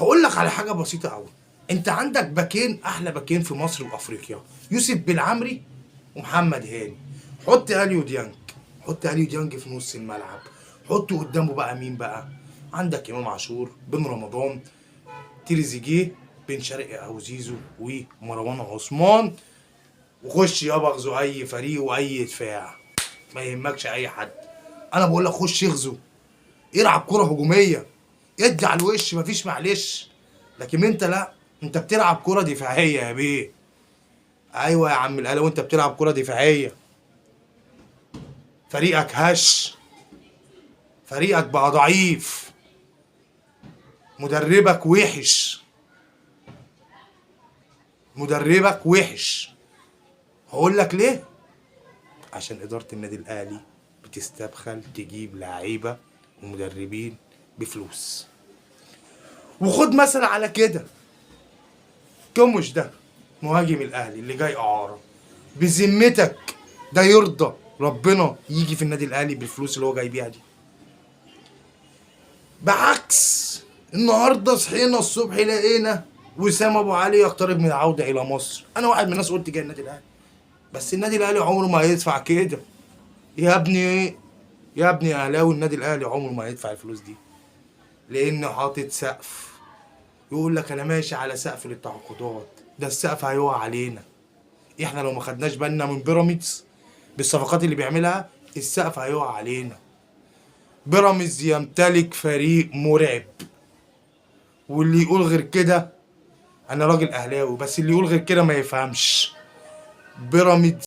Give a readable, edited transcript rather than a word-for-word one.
هقول لك على حاجة بسيطة قوي. انت عندك باكين، احلى باكين في مصر وافريقيا، يوسف بالعمري ومحمد هاني. حط اليو ديانج، حط اليو ديانج في نص الملعب، حطه قدامه بقى مين بقى؟ عندك امام عاشور، بن رمضان، تريزيجيه، بن شرقي او زيزو، ومروان عثمان. وخش يابا اغزو اي فريق واي دفاع، ما يهمكش اي حد. انا بقول لك خش اغزو، العب كرة هجومية، ادي على الوش، مفيش معلش. لكن انت لا، انت بتلعب كرة دفاعية يا بيه. ايوه يا عم الاهلي، وانت بتلعب كرة دفاعية، فريقك هش، فريقك بقى ضعيف، مدربك وحش، مدربك وحش. هقول لك ليه؟ عشان إدارة النادي الأهلي بتستبخل تجيب لعيبة ومدربين بفلوس. وخد مثلا على كده كوموش ده مهاجم الأهلي اللي جاي إعارة، بذمتك ده يرضى ربنا يجي في النادي الأهلي بالفلوس اللي هو جاي بيها دي؟ بعكس النهارده صحينا الصبح لقينا وسام ابو علي يقترب من العودة الى مصر. انا واحد من الناس قلت جاي النادي الاهلي، بس النادي الاهلي عمره ما هيدفع كده يا ابني، يا ابني اهلاوي. النادي الاهلي عمره ما هيدفع الفلوس دي، لانه حاطط سقف. يقول لك انا ماشي على سقف للتعاقدات، ده السقف هيقع علينا احنا لو ما خدناش بالنا من بيراميدز بالصفقات اللي بيعملها، السقف هيقع علينا. بيراميدز يمتلك فريق مرعب، واللي يقول غير كده، انا راجل اهلاوي بس اللي يقول غير كده ما يفهمش. بيراميدز